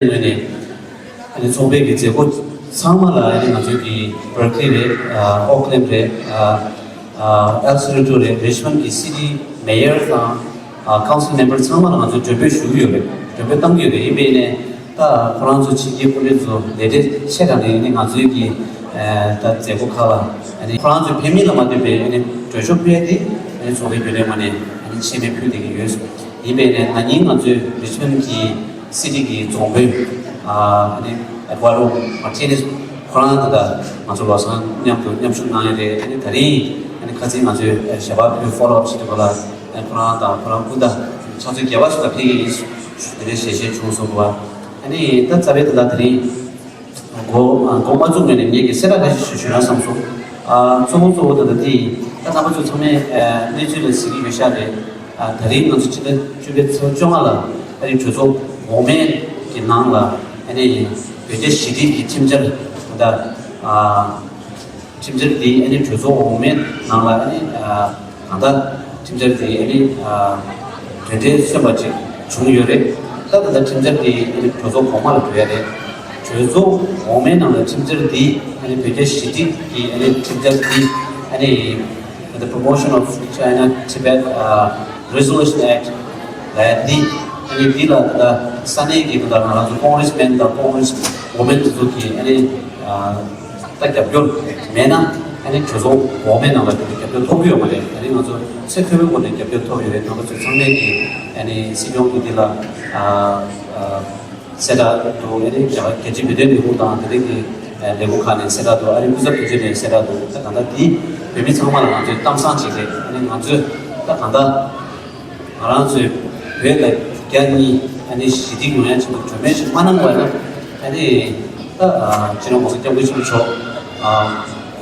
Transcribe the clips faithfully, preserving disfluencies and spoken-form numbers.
ངོས་ནས་ཨ་ནི་ཚོགས་པའི་གི་མཛད་སྒོ་ཚང་མ་ལ་ཨ་ནི་ང་ཚོའི་གི་Berkeley་རེད། ཨ་Oakland་རེད། ཨ་ཨ་El Cerrito་རེད། Richmond་གི་City Mayor་དང་ཨ་Council Member་ཚང་མ་ལ་ང་ཚོས་མགྲོན་འབོད་ཞུ་གི་ཡོད་རེད། མགྲོན་འབོད་བཏང་གི་ཡོད་རེད། ཡིན་པས་ནས་ད་ཁོ་རང་ཚོ་ཕྱི་རྒྱལ་སྐུ་མགྲོན་ཚོ་ལས་བྲེལ་ཆེ་དྲགས་ནས་ཨ་ནི་ང་ཚོའི་གི་ཨ་ད་མཛད་སྒོ་ཁག་ལ་ཨ་ནི་ཁོ་རང་ཚོའི་ཕེབས་མིན་ལ་མ་ལྟོས་པའི་ཨ་ནི་གྲོས་ཆོད་ཕུལ་ཡ་དེ་ཨ་ནི་ཚོགས་པའི་རྒྱུན་ལས་ངོས་ནས་ཨ་ནི་ཆེད་མེད་ཕུལ་བསྡད་ཀྱི་ཡོད། ཡིན་པས་ནས་ན་ནིང་ང་ཚོས་Richmond་གི་City་གི་རྫོང་དཔོན་ཨ་ནི་Eduardo Martinez་ཁོ་རང་ད་ལྟ་ང་ཚོ་ལོ་སང་མཉམ་དུ་མཉམ་ཞུགས་གནང་ཡོད་རེད། ཨ་ནི་ད་རིང་ཨ་ནི་ཁ་སང་ང་ཚོས་ཞལ་པར་ཕུལ་follow up་བྱེད་དུས་སྐབས་ལ་ཨ་ནི་ཁོ་རང་དང་ཁོ་རང་སྤུན་ཟླ་ཕྱག་མཛོད་བརྒྱད་པ་ཞིག་ལ་ཕེབས་ཀྱི་ཡིན་ཞུ་དེ་འདྲའི་ཞལ་བཞེས་བྱུང་སོང་བ། ཨ་ནི་ད་རྩ་བའི་ད་ལྟ་དེ་རིང་འགོ་འགོ་མ་བཙུགས་ངོས་ནས་ངེད་ཀྱིས་གསལ་བསྒྲགས་ཁ་ཤས་ཤིག་ཞུས་ན་བསམ་སོང་། ཨ་གཙོ་བོ་གཙོ་བོ་ད་ལྟ་དེ་ཡིན། ད་རྣམ་པ་ཚོ་ཚང་མས་ཨ་གནས་ཚུལ་ལ་གཟིགས་ཀྱི་ཡོད་ཤག་རེད། ཨ་ད་རིང་ང་ཚོ་ཕྱི་ཟླ་བཅུ་པའི་ཚེས་བཅོ་ལྔ་ལ་ཨ་རིའི་གྲོས་ཚོགས་འོག་མའི་གི་ནང་ལ་ཨ་ནི་བོད་རྒྱ་ཞི་འགྲིག་གི་ཁྲིམས་འཆར་ད་ལྟ་ཨ་ཁྲིམས་འཆར་འདི་ཨ་ནི་གྲོས་ཚོགས་འོག་མའི་ནང་ལ་ཨ་ནི་ཨ་གང་ལྟར་ཁྲིམས་འཆར་འདི་ཨ་ནི་ཨ་གྲོས་འདྲ་སོན་པ་ཅིག་བྱུང་ཡོད་རེད། ད་ད་ལྟ་ཁྲིམས་འཆར་འདི་ཨ་ནི་གྲོས་ཚོགས་གོང་མ་ལ་འགྲོ་ཡ་རེད། གྲོས་ཚོགས་འོག་མའི་ནང་ལ་ཁྲིམས་འཆར་འདི་ཨ་ནི་བོད་རྒྱ་ཞི་འགྲིག་གི་ཨ་ནི་ཁྲིམས་འཆར་འདི་ཨ་ནི་The Promotion of China Tibet uh, Resolution Act ལ་ཡ་འདི་ཨ་ནི་འདི་ལ་ད་ལྟ་ས་གནས་ཀྱི་ད་ལྟ་ང་རང་ཚོ་Congressmen་དང་Congress women་དེ་ཚོ་གི་ཨ་ནི་ཨ་ད་རྒྱབ་སྐྱོར་མེད་ན་ཨ་ནི་གྲོས་ཚོགས་འོག་མའི་ནང་ལ་དེ་འདྲ་རྒྱབ་སྐྱོར་ཐོབ་ཀྱི་ཡོད་མ་རེད། ད་རིང་ང་ཚོ་ཚད་མཐོ་པོའི་སྒོ་ནས་རྒྱབ་སྐྱོར་ཐོབ་ཡོད་རེད། རྣམ་པ་ཚོ་ཚང་མས་ཀྱི་ཨ་ནི་སྲིད་སྐྱོང་གི་འདི་ལ་ཨ་ཨ་གསལ་བསྒྲགས་འདུག་ཨ་ནི་རྒྱ་གར་རྒྱལ་སྤྱིའི་བོད་དོན་ལས་ཁུངས་དང་དེ་རིང་གི་ལས་ཁུངས་ཁག་ནས་གསལ་བསྒྲགས་འདུག་ཨ་རིའི་སྐུ་ཚབ་དོན་གཅོད་ནས་གསལ་བསྒྲགས་འདུག་ད་གང་ལྟར་འདི་བོད་མི་ཚང་མ་ལ་ང་ཚོའི་གཏམ་བཟང་ཅིག་རེད། ཨ་ནི་ང་ཚོས་ད་གང་ལྟར་ང་རང་ཚོའི་བོད་ལ་རྒྱ་གཉིས་ཨ་ནི་ཞི་བདེ་ཡོང་ཡ་ཆེད་དུ་གྲོས་མོལ་ཞིག་མ་གནང་བ་ན་ཨ་ནི་ད་སྤྱི་ནོར་༸གོང་ས་༸སྐྱབས་མགོན་ཆེན་པོ་མཆོག་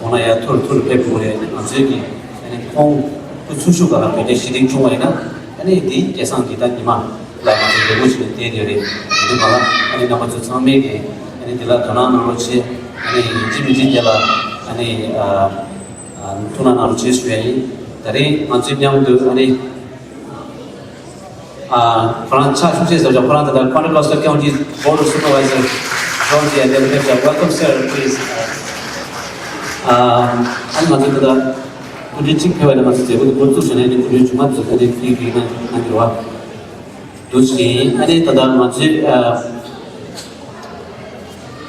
གོང་ལ་ཡ་ཐུར་ཐུར་ཕེབས་དགོས་རེད། ཨ་ནི་ང་ཚོའི་གི་ཨ་ནི་ཁོང་སྐུ་འཚོ་བཞུགས་སྒང་ལ་བོད་རྒྱ་ཞི་བདེ་བྱུང་བ་ཡིན་ན་ཨ་ནི་འདི་སྐལ་བཟང་གི་ད་ཉི་མ་ལ་ང་ཚོ་ལས་འགུལ་ཞིག་ལ་བསྡད་ཡོད་རེད། དེ་མ་ལ་ཨ་ནི་རྣམ་པ་ཚོ་ཚང་མས་གི་ཨ་ནི་འདི་ལ་དོ་སྣང་གནང་རོགས་བྱེད། ཨ་ནི་ཡིན་གཅིག་མིན་གཅིག་དེ་ལ་ཨ་ནི་ཨ་ཨ་ཐུགས་སྣང་གནང་རོགས་བྱེད་ཞུ་ཡ་ཡིན། ད་རེས་ང་ཚོའི་མཉམ་དུ་ཨ་ནི་ཨ་ཁོ་རང་ཕྱག་ཤུགས་ཆེ་ཟེར་ཅོག་ཁོ་རང་ད་ལྟ་Contra Costa County Board of Supervisor Georgia དེ་ལ་ཕེབས་ཤག Welcome, sir, please. ཨ་ཨ་ནི་ང་ཚོ་ད་ལྟ་སྐུ་མགྲོན་གཅིག་ཕེབས་པ་ནས་ང་ཚོ་མཛད་སྒོ་འདི་འགོ་བཙུགས་བྱས་ནས་ཨ་ནི་སྐུ་མགྲོན་རྗེས་མ་ཚོ་ད་ལྟ་ཕེབས་ཀྱི་ཡིན་ན་གནང་གི་རེད་བ། འདུག་ཅིང་ཨ་ནི་ད་ལྟ་ང་ཚོའི་ཨ་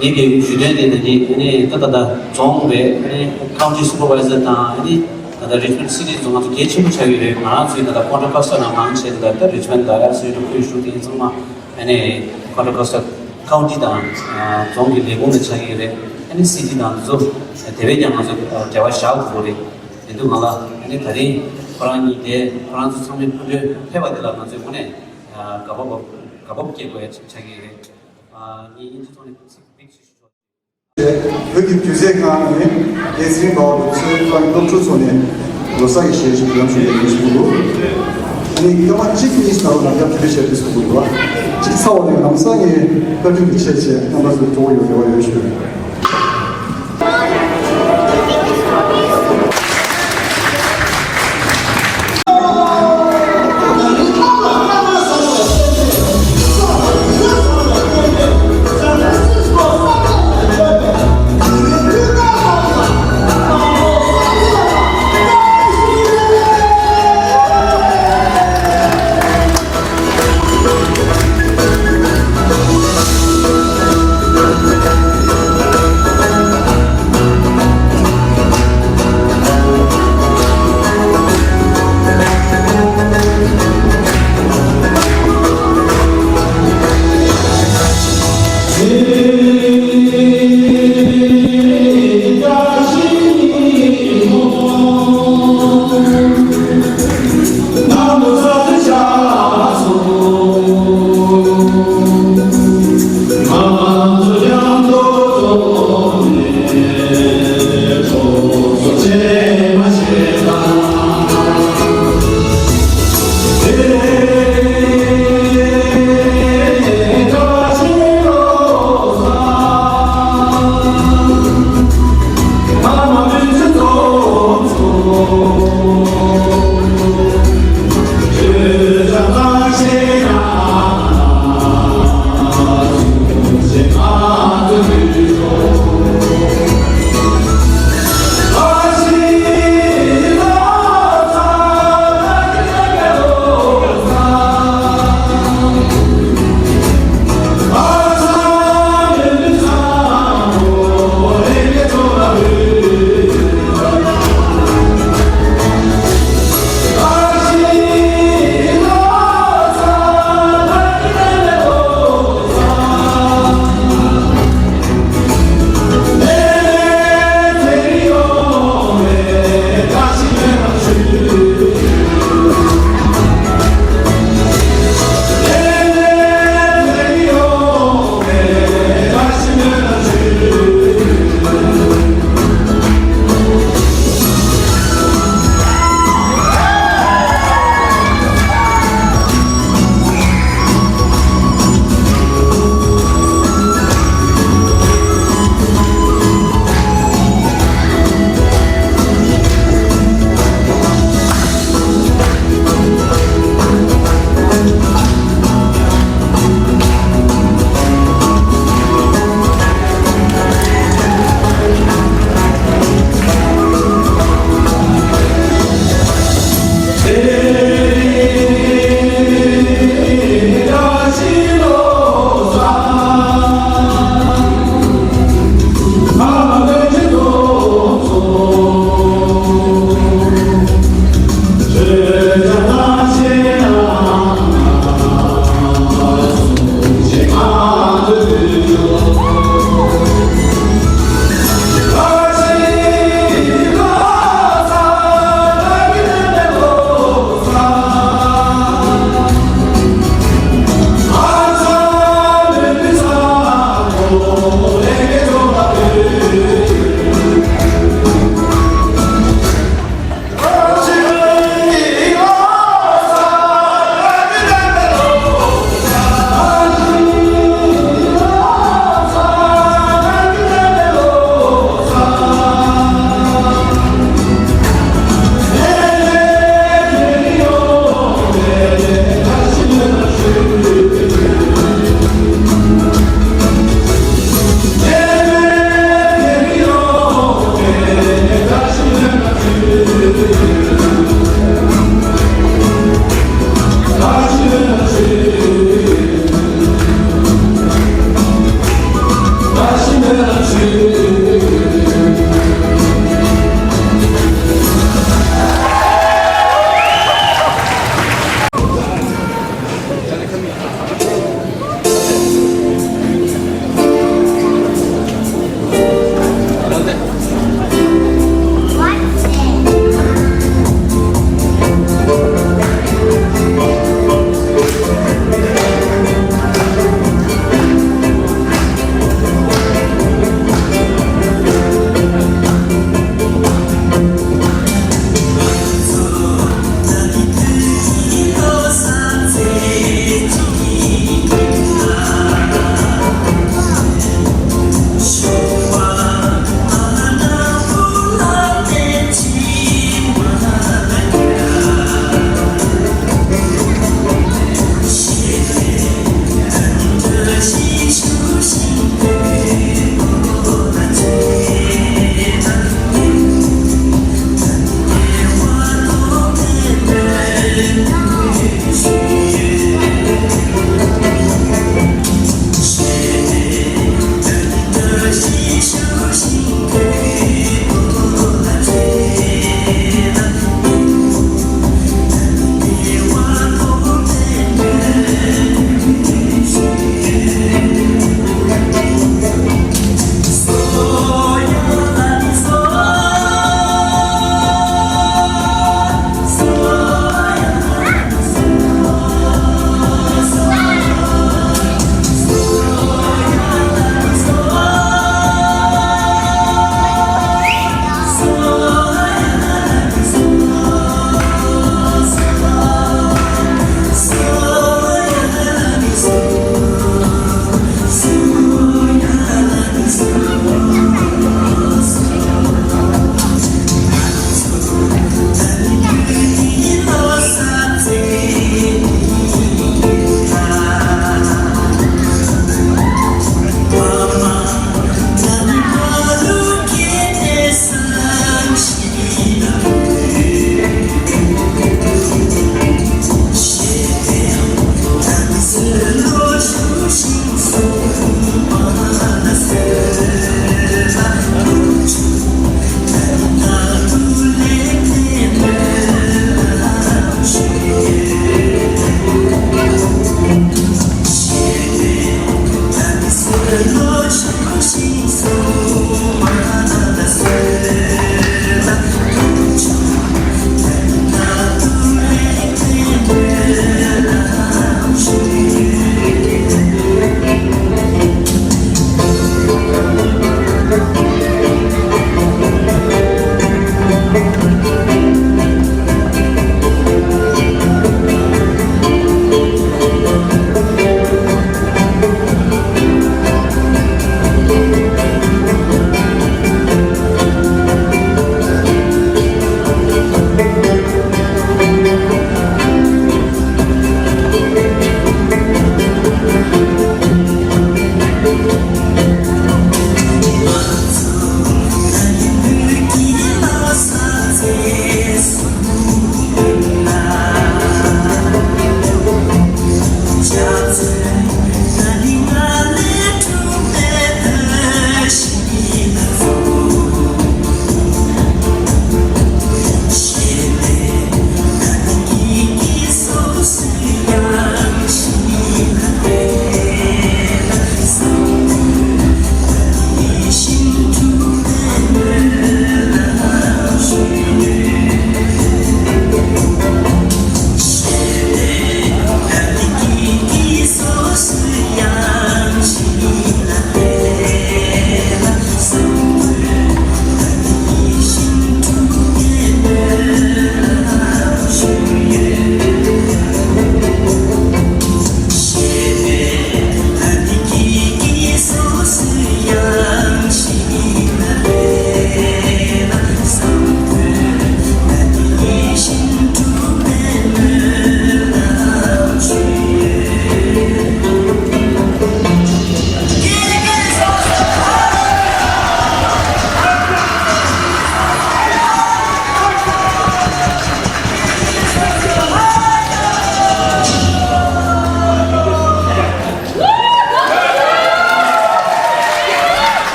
ངེད་ཀྱི་ཞུ་དོན་དེ་ད་གིན་ཨ་ནི་ད་ད་ལྟ་རྫོང་བའི་ཨ་ནི་County Supervisor་དང་ཨ་ནི་ད་ལྟ་Richmond City་རྫོང་ང་ཚོ་གལ་ཆེན་པོ་ཆགས་ཡོད་རེད། ང་རང་ཚོའི་ད་ལྟ་Contra Costa་ནང་མང་ཆེ་ད་ལྟ་Richmond་དང་El Cerrito་ཁུལ་བཞུགས་དེ་ཚང་མ་ཨ་ནི་Contra Costa County་དང་རྫོང་གི་ལས་ཁུངས་ལ་ཆགས་ཡོད་རེད། ཨ་ནི་City་དང་འདི་ཚོ་དེ་བས་ཀྱང་ང་ཚོ་འབྲེལ་བ་བཞག་དགོས་རེད། དེ་འདུག་ང་ལ་ཨ་ནི་ད་རིང་ཁོ་རང་གཉིས་དེ་ཁོ་རང་ཚོ་ཚང་མའི་སྐུ་མགྲོན་ཕེབས་པ་འདི་ལ་ང་ཚོས་དངོས་གནས་དགའ་པོ་དགའ་པོ་སྐྱེ་དགོས་ཡ་ཆགས་ཀྱི་རེད། ཨ་ངས་དབྱིན་ཇི་ཐོག་ནས་ཚིག་ཚིག་ཞིག་ཞུ་ཆོག་བོད་ཀྱི་དུས་ཚོད་སྒང་ནས་བརྒྱད་ཚེས་བར་དུ་ཚོས་ཁོ་རང་སློབ་ཕྲུག་ཚོ་ནས་ལོ་གསར་གྱི་ཞལ་ཞིག་ལམ་ཞུ་ཡས་ཡིན་ཞུ་གི་འདུག་ཨ་ནི་སྐར་མ་གཅིག་གཉིས་ནང་ལ་ཡང་དེ་འདྲའི་ཞལ་འདེབས་ཞུ་གི་འདུག་གཅིག་ཚར་བ་ནས་ལམ་སང་ངས་བཀའ་དྲིན་གྱི་ཆེད་བྱས་རྣམ་པ་ཚོའི་གྲོགས་ཡོད་རེ་བ་ཡོད་ཞུ།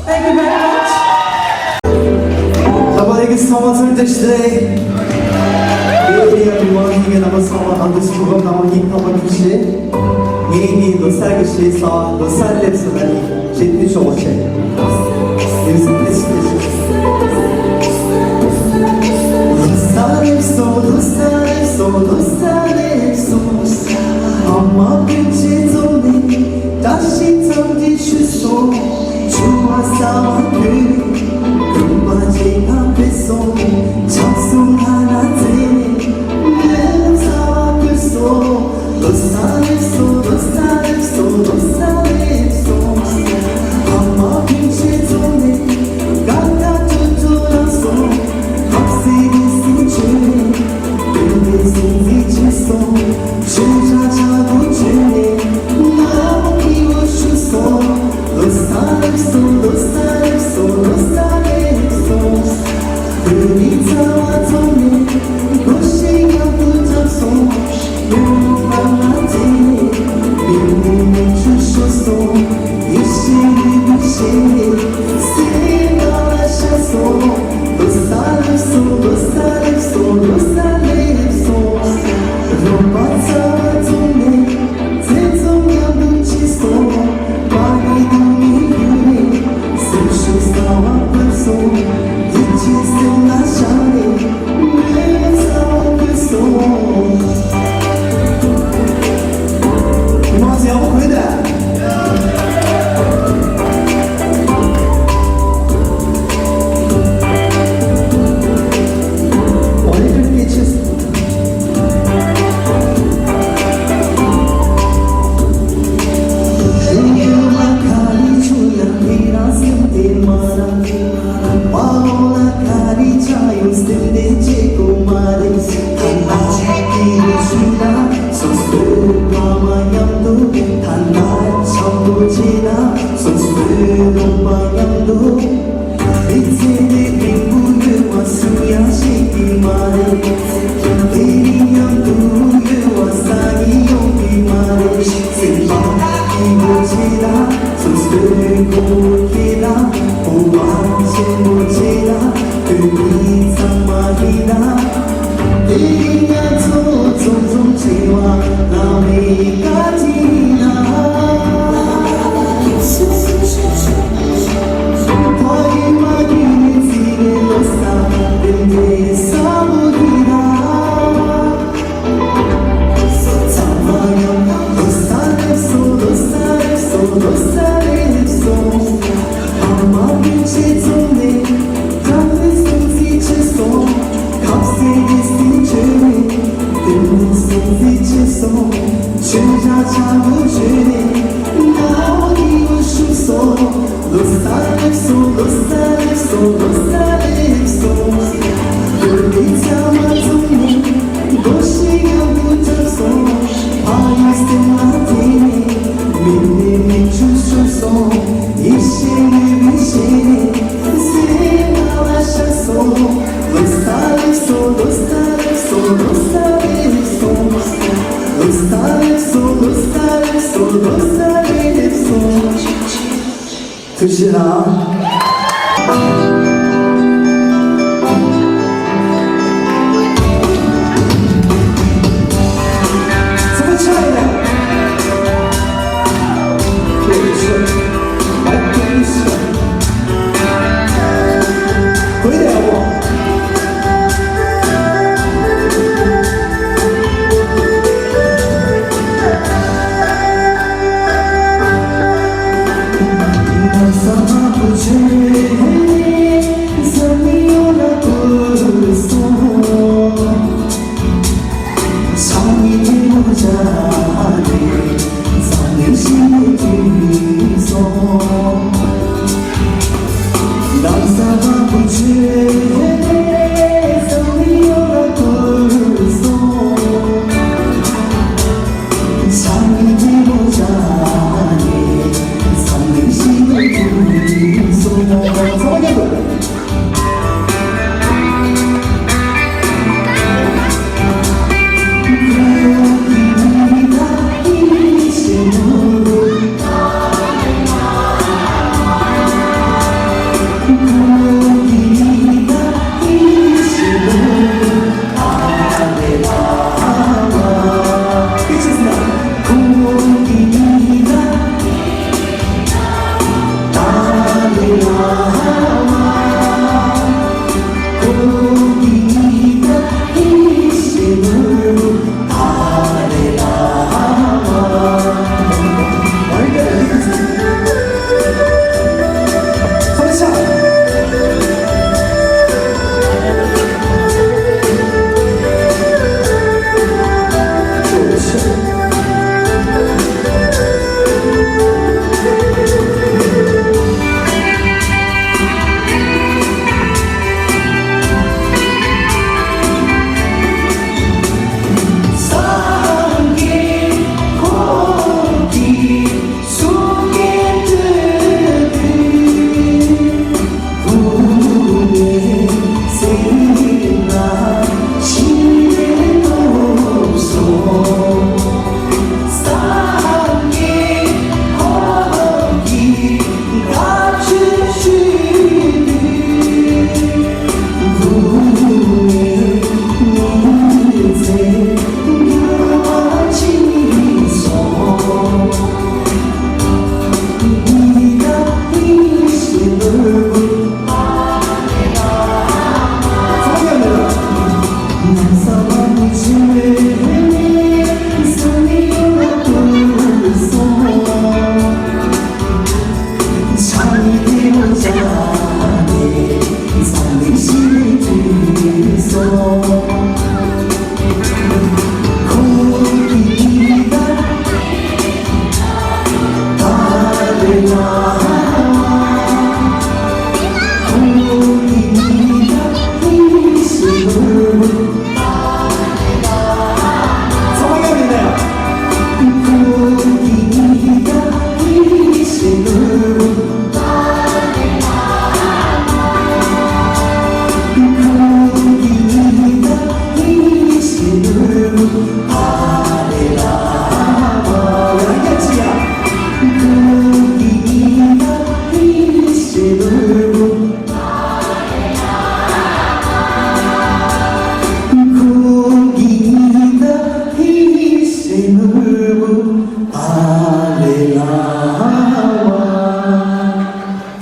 Thank you very much. Thank you so much for this day. Good day, everyone. ངས་རྣམ་པ་ཚང་མ་ཨ་འདུག་སྐུ་ཁམས་བཟང་པོ་སྙིང་ཐག་པ་ནས་ཞུ། ངས་འདི་ལོ་གསར་གྱི་གཞས་སང་ལོ་གསར་སླེབས་སོང་ན་ནི་གཞས་མཐུན་ཤོག་བྱས། Music, please, please. ལོ་གསར་སླེབས་སོང་། ལོ་གསར་སླེབས་སོང་། ལོ་གསར་སླེབས་སོང་། ཨ་མ་སྤུན་མཆེད་ཚང་མས་བཀྲ་ཤིས་འཚམས་འདྲི་ཞུས་སོང་། ཆུ་བ་ཟ་བ་ཕུལ། ལུང་པ་ཇེ་ཁ་ཕེབས་སོང་། ཆབ་གསུམ་ལྷ་ན་རྩེ་ནས་ལོ་ཚ་བ་ཕུལ་སོང་། ལོ་གསར་སླེབས་སོང་། ལོ་གསར་སླེབས་སོང་། ལོ་གསར་སླེབས་སོང་། ཨ་མ་སྤུན་མཆེད་ཚང་མས་ཀ་ཀ་ཏུ་ཏུ་ལབ་སོང་། ཁ་ཟས་ནས་སུ་བྱོས། དེ་ནས་སུ་འཛིན་བྱས་སོང་། ཆོས་ཆ་ཆ་དུ་བྱོན་ནས་ན་མོ་ཀི་བོ་ཞུ་སོང་། ལོ་གསར་སླེབས་སོང་། ལོ་གསར་སླེབས་སོང་། ལོ་གསར་སླེབས་སོང་། བོད་མི་ཚང་མ་ཚང་མས་སྒོར་གཞས་མཉམ་དུ་བཏང་སོང་། བོད་མི་ཚང་མ་དེ་ནས་བོད་མི་མིག་ཆུ་ཤོར་སོང་། ཡིད་ཆེས་ལུས་པོ་བཞད་ནས་སེམས་ཁ་ལ་ཤར་སོང་། ལོ་གསར་སླེབས་སོང་། ལོ་གསར་སླེབས་སོང་། ལོ་གསར་སླེབས་སོང་། རོགས་པ་ཚང་མ་ཚང་མས་མཚན་ཚང་མཉམ་དུ་བྱས་སོང་། པ་ནི་དུ་མི་ཡུལ་ནས་སེམས་ཤུགས་གསར་བ་བབས་སོང་། ཡིད་ཆེས་སེམས་ལ་ཤར་ནས་མོས་ཚ་བ་བབས་སོང་། མ་ཚེ་ཡག་པོ་གོན་ད། What if it gets just མི་ཚེ་འདི་རིང་པོ་ཡོད་པ་སུ་ཡང་ཤེས་ཀྱི་མ་རེད། དེ་རིང་མཉམ་དུ་ཡོད་པ་སང་ཉིན་ཡོང་གི་མ་རེད། སེམས་པ་སྐྱིད་པོ་བྱེད་ན་སོ་སོའི་མགོ་བོ་སྐྱེས་ན་འོ་བ་ཆེན་པོ་བྱེད་ན་བོད་མི་ཚང་མ་ཡིན་ན། དེ་རིང་ང་ཚོ་འཛོམས་འཛོམས་བྱེད་པ་བླ་མའི་བཀའ་དྲིན་ཡིན་ན། ཕ་ཡུལ་མ་ཡུལ་ནས་བརྩིས་པའི་ལོ་གསར་རྟེན་འབྲེལ་ས་མོ་ཡིན་ན། ཐུགས་རྗེ་གནང་།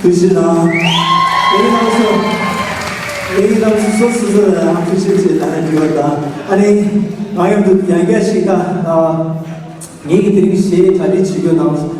ཐུགས་རྗེ་གནང་། ལས་ཀྱི་རྣམ་གཞག་ལས་ཀྱི་རྣམ་གཞག་སོ་སོ་སོ་ལ་ཐུགས་རྗེ་ཆེ་ལབ་ན་འགྲིག་པ་དང་། ཨ་ནི་ང་མཉམ་དུ་ཡང་བསྐྱར་ཞིག་ད། ངེད་ཀྱི་དེ་རིང་གཞས་གྲ་སྒྲིག་བྱེད་རྒྱུ་ནང་།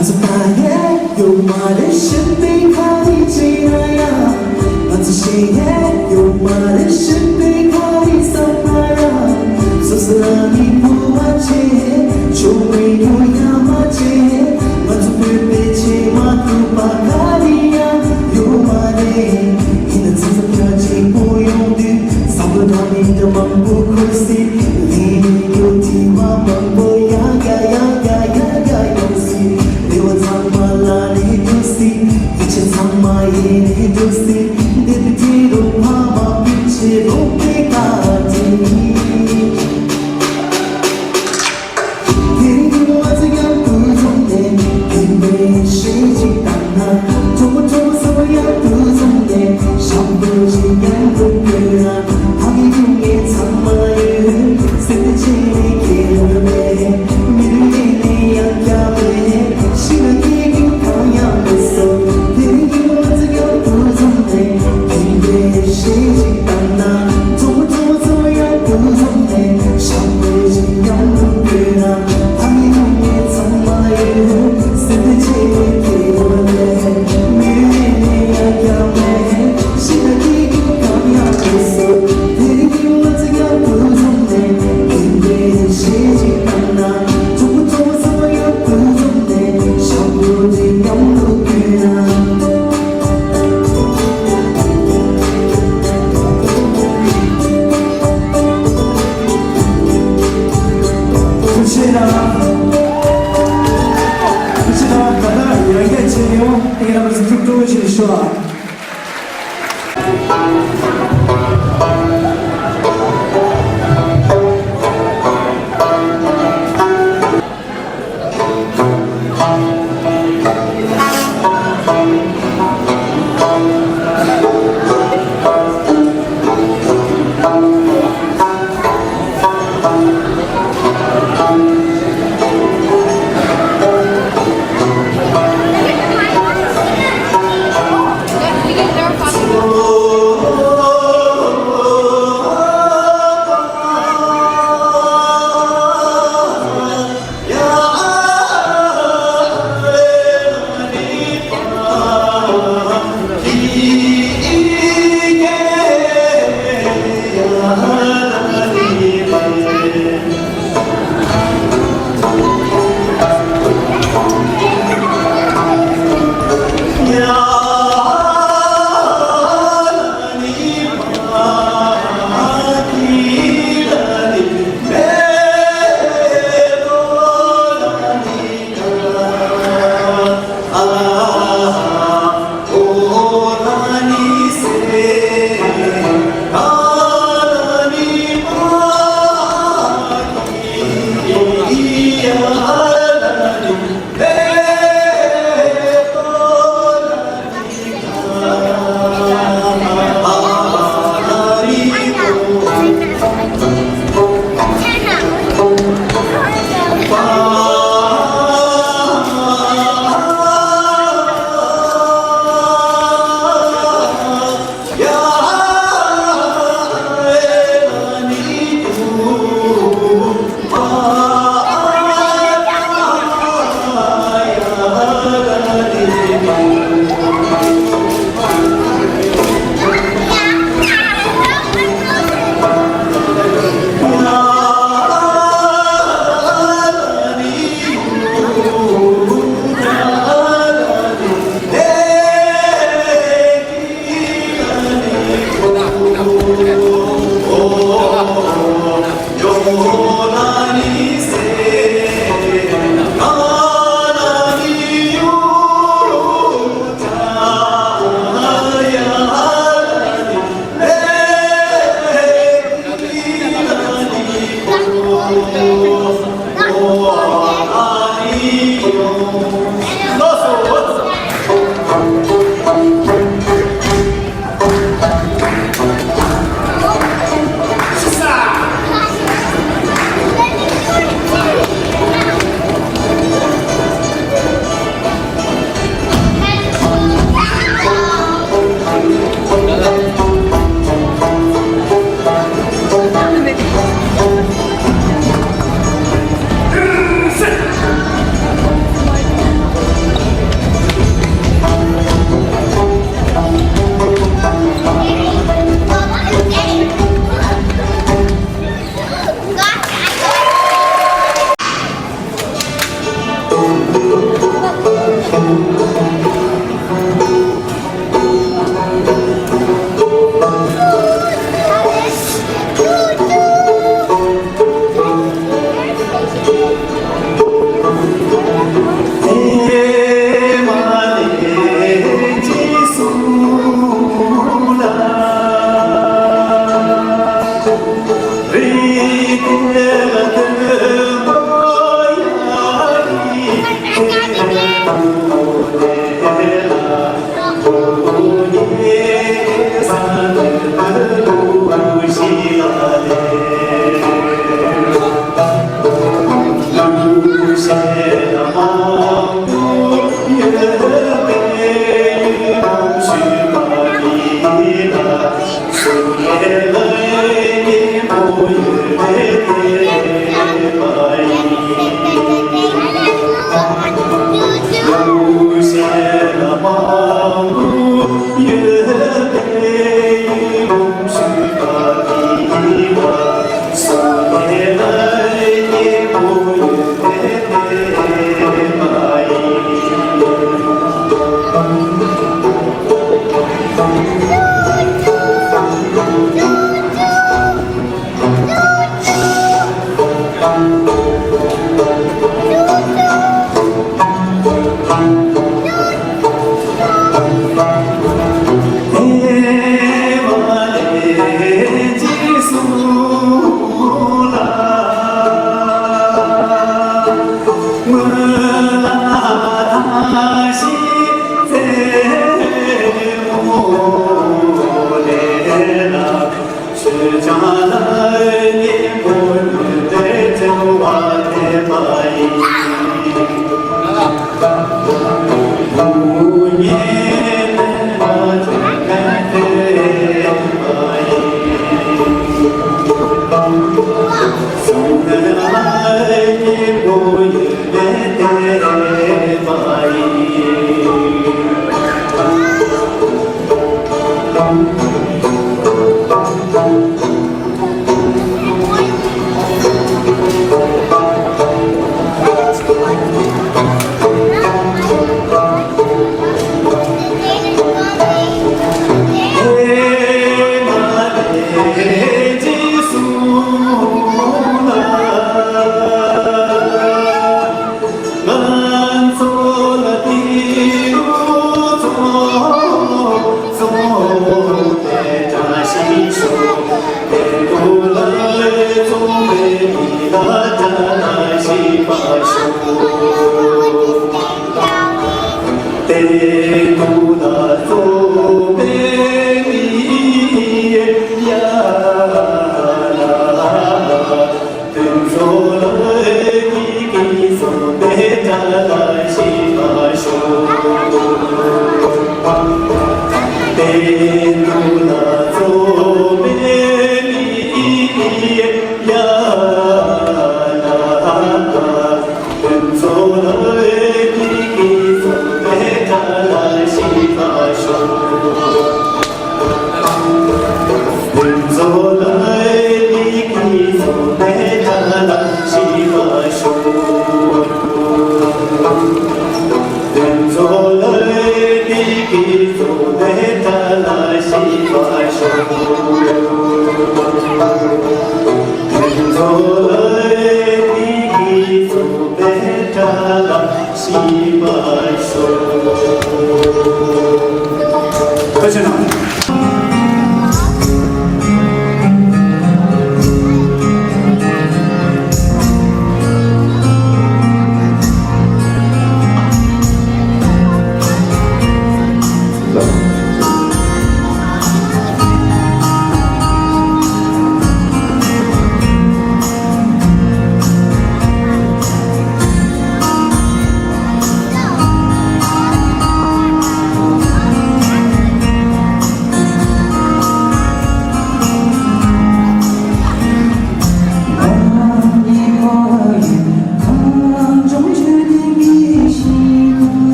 ང་ཚོ་ད་ཡས་ཡོད་མ་རེད། ཤི་བའི་ཁ་རི་བྱེད་ན་ཡང་། ང་ཚོ་ཤི་ཡས་ཡོད་མ་རེད། ཤི་བའི་ཁ་རི་བསམ་ན་ཡང་། སོ་སོ་རང་ཉིད་ཕོ་བ་བྱེད། ཆུང་བའི་ཉོ་ཡ་མ་བྱེད། ང་ཚོ་བོད་པའི་ཆེས་མ་ཐུབ་པ་ག་རེ་ཡང་ཡོད་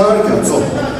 རྒྱ་མཚོ།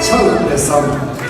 ཕྱག་ལ་བསམ།